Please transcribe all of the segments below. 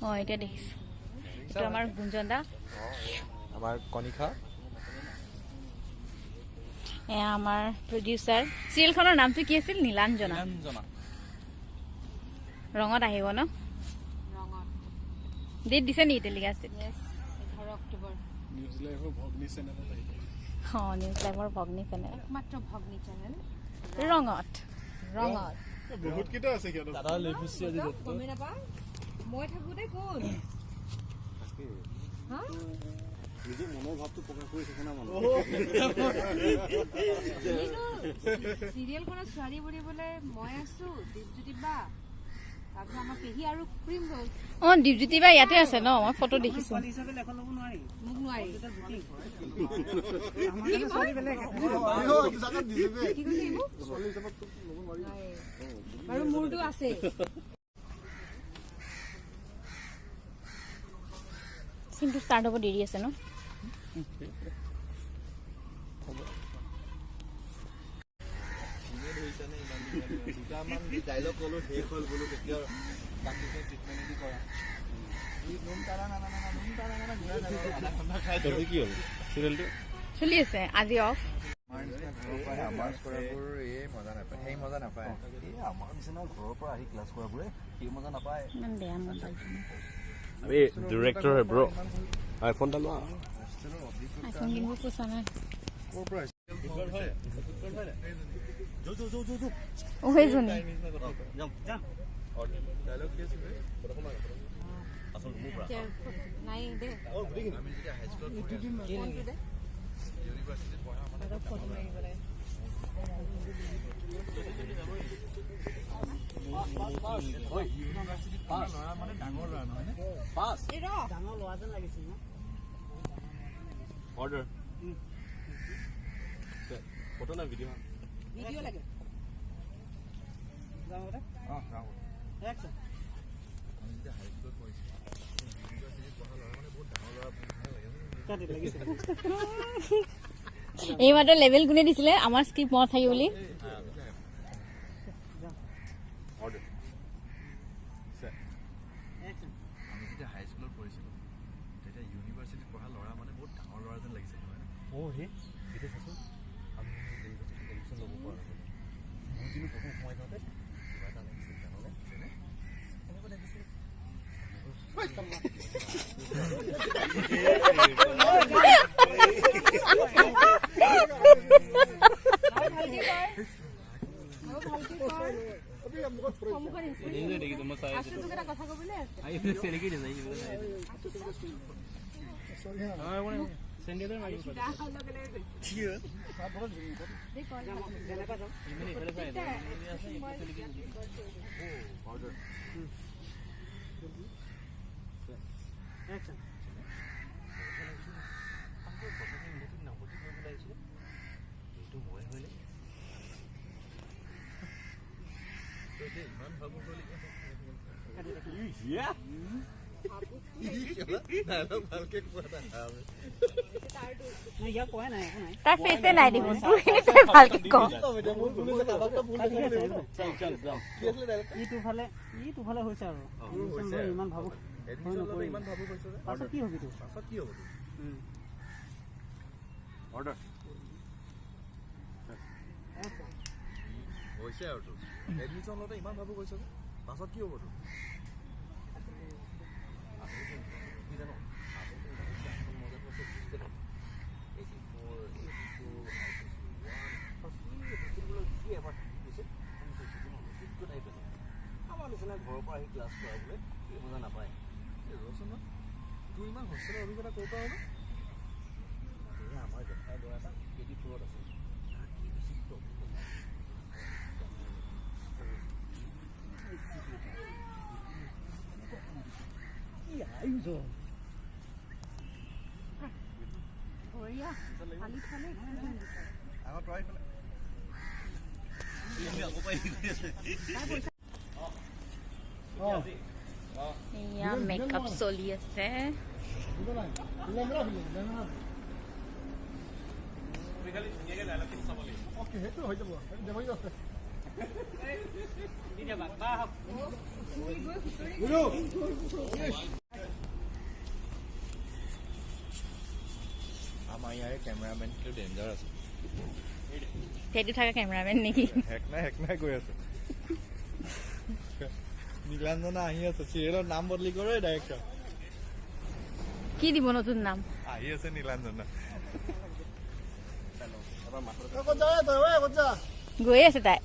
অঁ, এতিয়া দেখিছোঁ। এইটো আমাৰ গুঞ্জন দা, আমাৰ কণিকা, এয়া আমাৰ প্ৰডিউচাৰ। চিৰিয়েলখনৰ নামটো কি আছিল? নীলাঞ্জনা। ৰঙত আহিব ন? ডেট দিছে নেকি টেলিকাষ্ট? অঁ, নিউজ লাইভৰ ভগ্নী চেনেল, একমাত্ৰ ভগ্নী চেনেল ৰঙত। ৰঙত বহুত কেইটা আছে সিহঁতৰ। দাদা লৈ ফুৰিছে আজি। গমেই নাপায় মই থাকোঁতে কোন। নিজৰ মনৰ ভাৱটো প্ৰকাশ কৰি থাকে না মানুহ। চিৰিয়েলখনত ছোৱালী বুলিবলৈ মই আছো, দীপজ্যোতি বা, তাৰপিছত আমাৰ পেহী আৰু প্ৰিম ৰ'জ। অঁ, দীপজ্যোতি বা ইয়াতে আছে ন? মই ফটো দেখিছো। মোক নোৱাৰি। কি কৈছে এইবোৰ? বাৰু মোৰতো আছে। চিনটো ষ্টাৰ্ট হ'ব দেৰি আছে ন? ডাইলগ ক'লো শেষ হ'ল বোলো, তেতিয়া ট্ৰিটমেণ্ট কৰা। কি হ'ল? চিৰিয়েলটো চলি আছে আজি অফ। আমাৰ কৰাবোৰ এই মজা নাপায়, সেই মজা নাপায়। এই আমাৰ নিচিনা ঘৰৰ পৰা আহি ক্লাছ কৰাবোৰে সেই মজা নাপায়। ইমান বেয়া মোবাইল। अबे डायरेक्टर है ब्रो, आईफोन डालो। আইফোন কিনিব পইচা নাই। অ, সেইজনী। নাই দে, ফোনটো দে। ফটো মাৰিব লাগে। ऑर्डर फोटो ना वीडियो? ভিডিঅ' লাগে। এই মাত্ৰ লেভেল কোনে দিছিলে? আমাৰ স্ক্ৰিপ্ট মনত থাকিব বুলি। অৰ্ডাৰ। আমি যেতিয়া হাইস্কুলত পঢ়িছিলোঁ তেতিয়া ইউনিভাৰ্চিটিত পঢ়া ল'ৰা মানে বহুত ডাঙৰ ল'ৰা যেন লাগিছিল নহয়? অঁ, সেই এতিয়া চাচোন, আমি ইউনিভাৰ্চিটিত এডমিশ্যন ল'ব পৰা নাছিলোঁ। মোৰ কিন্তু প্ৰথম সোমাই যাওঁতে কিবা এটা লাগিছিল জাননে? যেনে কেনেকুৱা লাগিছিল? আছো, তোক এটা কথা ক'বলৈ আছে। এইটো মই হয়নে? ইমান ভাবুক হ'ল। ভালকে কোৱা নাই। তাৰ ফেচে নাই দেখোন, তোৰখিনি তই ভালকে ক। ইটোফালে ইটোফালে হৈছে আৰু ইমান ভাবুক ইমান ভাবুক হৈছে। পাছত কি হবি তোৰ? পাছত কি হ'ব তোৰ? অৰ্ডাৰ। হৈছে আৰু তোৰ এডমিশ্যন লওঁতে ইমান ভাবুক হৈছে যে পাছত কি হ'ব তোৰ? কি জানো, আচল মজাটো আছে হোষ্টেলত। 84, 82, 1 হোষ্টেলবোৰত যি এবাৰ থাকি গৈছে, অভিজ্ঞতাই বেলেগ। আমাৰ নিচিনা ঘৰৰ পৰা আহি ক্লাছ কৰাবোৰে সেই মজা নাপায়। এই ৰচোন না, তোৰ ইমান হোষ্টেলৰ অভিজ্ঞতা ক'ৰ পৰা হ'ল? এই আমাৰ জেঠাই ল'ৰা এটা 84ত আছে, তাৰ কি বিচিত্ৰ অভিজ্ঞতা। কি আয়ুজন। বঢ়িয়া, ফালি ফালি। আগত তই এইফালে। এয়া মেকআপ চলি আছে। অ'কে, সেইটো হৈ যাব, দেৱাই আছে। আমাৰ ইয়াৰে কেমেৰামেনটো ডেঞ্জাৰ আছে। সেইটো থকা কেমেৰামেন নেকি? হেক নাই গৈ আছে। নীলাঞ্জনা আহি আছে, চিৰিয়েলৰ নাম বদলি কৰে ডাইৰেক্টৰ। কি দিব নতুন নাম? আহি আছে নীলাঞ্জনা। গৈ আছে তাই।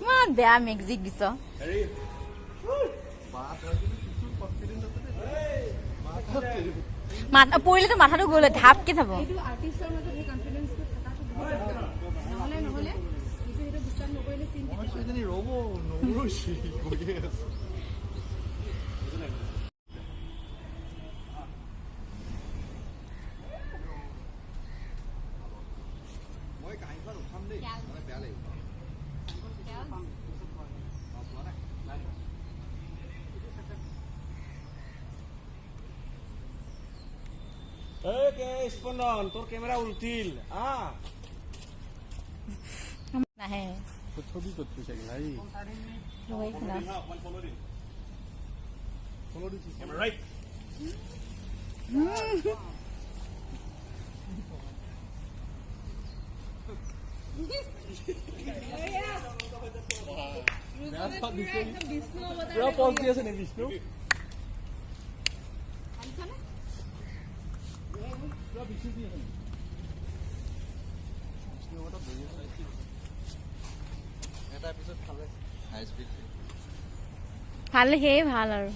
ইমান বেয়া মিউজিক দিছ। পৰিলেতো মাথাটো গ'লে ঢাপকে যাব। স্পন্দন তোৰ কেমেৰা উল্টিল। নাহে ছবি ক'ত চাগে ভাই? বিষ্ণু ভাল, সেয়ে ভাল আৰু।